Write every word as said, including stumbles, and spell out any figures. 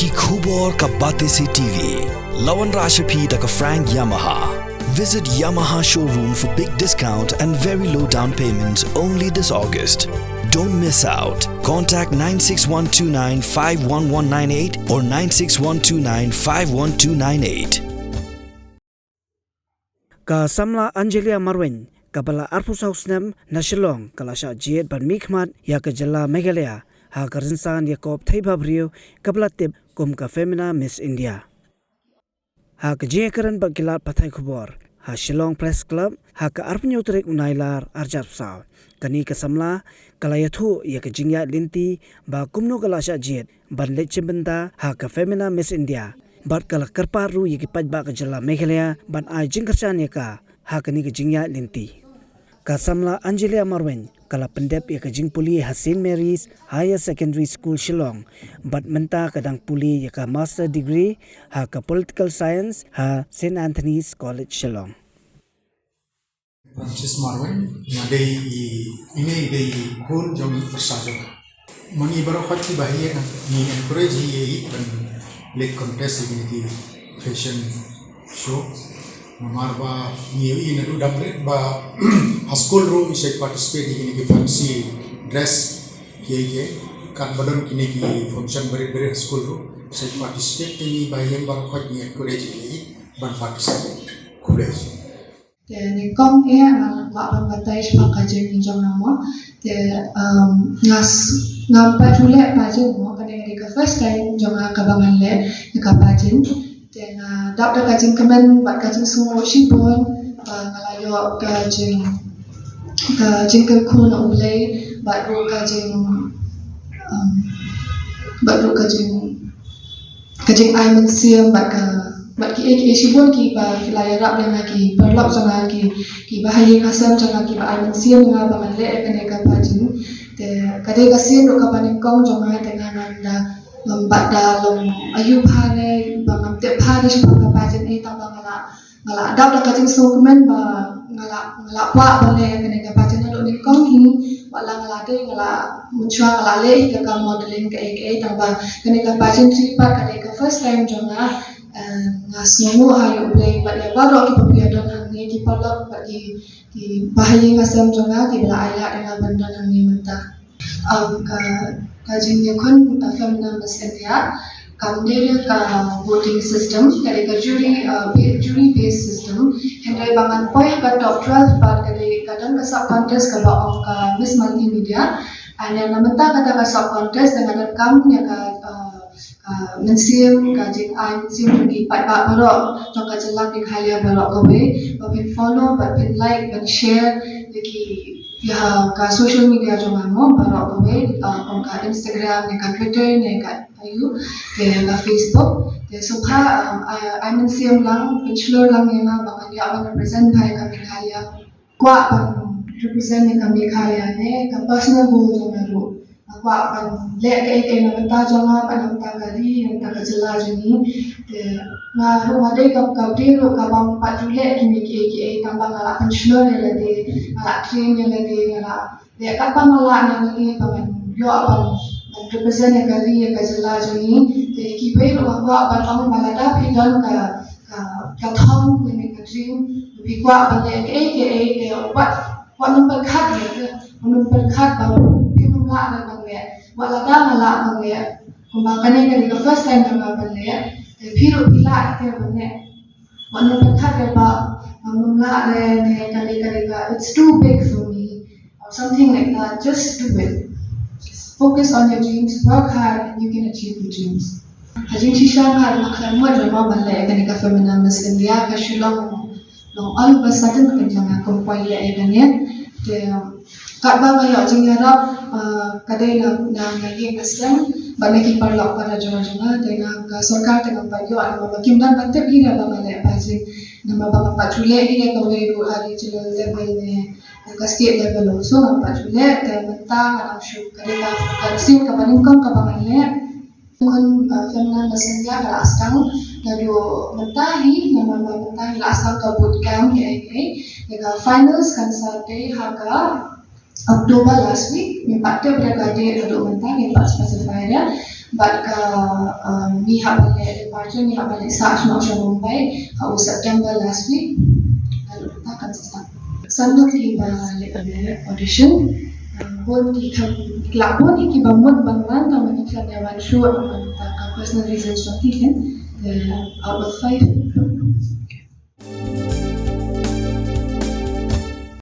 Khubor ka Batesi T V. La wanrah sha phi da ka Frank Yamaha. Visit Yamaha showroom for big discount and very low down payments only this August. Don't miss out. Contact nine six one two nine five one one nine eight or nine six one two nine five one two nine eight. Ka samla Angelia Marwein, kaba la arphew saw snem, na Shillong, ka la shah jied ban mihkhmat ïa ka jylla Meghalaya ha ka rynsan ïakob theiba briew kaba la tip kum ka Femina Miss India. Ha ka jingïakren bad ki lad pathai khubor ha Shillong Press Club ha ka arphew tarik u Nailar arhajar arphew saw, kane ka samla ka la ïathuh ïa ka jingïaid lynti ba kumno ka la shah jied ban leit shim bynta ha ka Femina Miss India, bad ka la kyrpad ruh ïa ki paidbah ka jylla Meghalaya ban ai jingkyrshan ïa ka ha kane ka jingïaid lynti. Ka samla Angelia Marwein ka la pyndep ïa ka jingpule ha Saint Mary's Higher Secondary School Shillong, bad mynta ka dang pule ïa ka Master Degree ha ka Political Science ha Saint Anthony's College Shillong. Francis Marwein, nga dei i, ine i dei i khun jong i pyrsa jong. Ma ngi baroh khoit kiba ha ïing ngi encourage hi ïa i ban leit contest ïa kine ki fashion show. Namar ba ngi ïohi naduh dang rit ba ha skul ruh i shait participate ïa kine ki fancy dress kiei kiei. Katba don kine ki function barit barit ha skul ruh i shait participate, te ngi ba ïeng baroh khoit ngi encourage ïa i ban participate. Khublei. Te nyngkong eh nga kwah ban batai shaphang ka jingim jong nga mo. Te, um, nga s-, ngam pat ju leh pageant mo, kane ka dei ka first time jong nga kaba ngan leh ïa ka pageant. Te nga dap da ka jingkmen bad ka jingsngewnguh shibun ba nga la ïoh ka jing, ka jingkyrkhu na U Blei bad ruh ka jing, um, bad ruh ka jing ka jingai mynsiem bad ka, bad kiei kiei shibun kiba ki la ïarap ïa nga, ki paralok jong nga, ki, kiba ha ïing ha sem jong nga kiba ai mynsiem ïa nga ba ngan leh ïa kane ka pageant. Te ka dei ka sien ruh kaba nyngkong jong nga, te nga ngam da, ngam pat da long aïu bha ne, ba ngam tip bha ne shaphang ka pageant, eh, tang ba nga la nga la dap da ka jingsngewkmen ba nga la, nga la kwah ban leh ïa kane ka pageant naduh nyngkong hi. Wat la nga la dei, nga la mynshuwa nga la leh hi ka kam modeling kaei kaei, tang ba kane ka pageantry pat ka dei ka first time jong nga. Eh, nga sngewnguh ha ïa U Blei bad ïa baroh kiba phi ïa don hangne, ki paralok bad ki, kiba ha ïing ha sem jong nga kiba la ai lad ïa nga ban don hangne mynta. Um, ka, ka jingïakhun, uh, Femina Miss India kam dei ka voting system, ka dei ka jury, uh, ba-, jury based system. Hynrei ba ngan poi ha ka top twelve pat ka dei ka don ka sub contest kaba ong ka Miss Multimedia. And then na mynta kata ka sub contest, te nga donkam ïa ka, uh, uh, mynsiem, ka jingai mynsiem jong ki paidbah baroh jong ka jylla Meghalaya baroh kawei, ba phin follow, ba phin like, ban share ïa ki, ïa ka social media jong nga mo baroh kawei, uh, kum ka Instagram ne ka Twitter ne ka aïu, te ka Facebook. Te sngewbha, um, ai, ai mynsiem lang, pynshlur lang ïa nga ba ngan ïoh ban represent bha ïa ka Meghalaya. Kwah ban represent ïa ka Meghalaya ne ka personal goal jong nga ruh. Nga kwah ban leh kaei kaei na bynta jong nga, na bynta ka ri, na bynta ka jylla jong ngi. Te nga ruh nga dei ka, ka dei ruh kaba ngam pat ju leh kine kiei kiei, tang ba nga la pynshlur ïa lade, nga la train ïa lade, nga la leh katba nga lah na ngi ba ngan ïoh ban, ban represent ïa ka ri, ïa ka jylla jong ngi. Te kiwei ruh nga kwah ban ong ba lada phi don ka, ka, ka thong lane ka dream, phi kwah ban leh kaei kaei, te wat, wat nym pyrkhat re, wat nym pyrkhat ba phim lah re ban leh. Wat lada nga lah ban leh, kumba kane ka dei ka first time jong nga ban leh, te phi ruh phi lah re ban leh. Wat nym pyrkhat re ba ngam lah re ne kane ka dei ka, it's too big for me or something like that. Just do it. Just focus on your dreams, work hard, and you can achieve your dreams. Ha jingshisha nga ruh nga khlem mut re mo ban leh kane ka Femina Miss India, ka shu long, long all of a sudden ka jong nga kum poi leh ïa kane. Te katba nga ïoh jingïarap, uh, ka dei na, na, na ïing na sem bad na ki paralok para jong nga, te na ka sorkar te ngam pat ïoh, namar ba kim don ban tip hi re ba nga leh pageant, namar ba ngam pat ju leh hi re kawei ruh ha regional level ne ka state level also ngam pat ju leh. Te mynta nga dang shu, ka dei ka, ka sien kaba nyngkong kaba ngan leh. Khun, uh, Femina Miss India ka la sdang naduh mynta hi, namar ba mynta hi la sdang ka boot camp, eh, eh. Ïa ka finals kan sa dei ha ka October last week, ngim pat tip re ka date naduh mynta, ngim pat specify re. Bad ka, um, Ngi hap ban leh departure, ngi hap ban leh sah sha Mumbai ha u September last week. Kan sa start. San ngut kiba leh audition. Bun ki khlem, la bun kiba mut ban wan tangba ki khlem ïa wan shuh namar ka personal reasons jong ki kan. Out of five,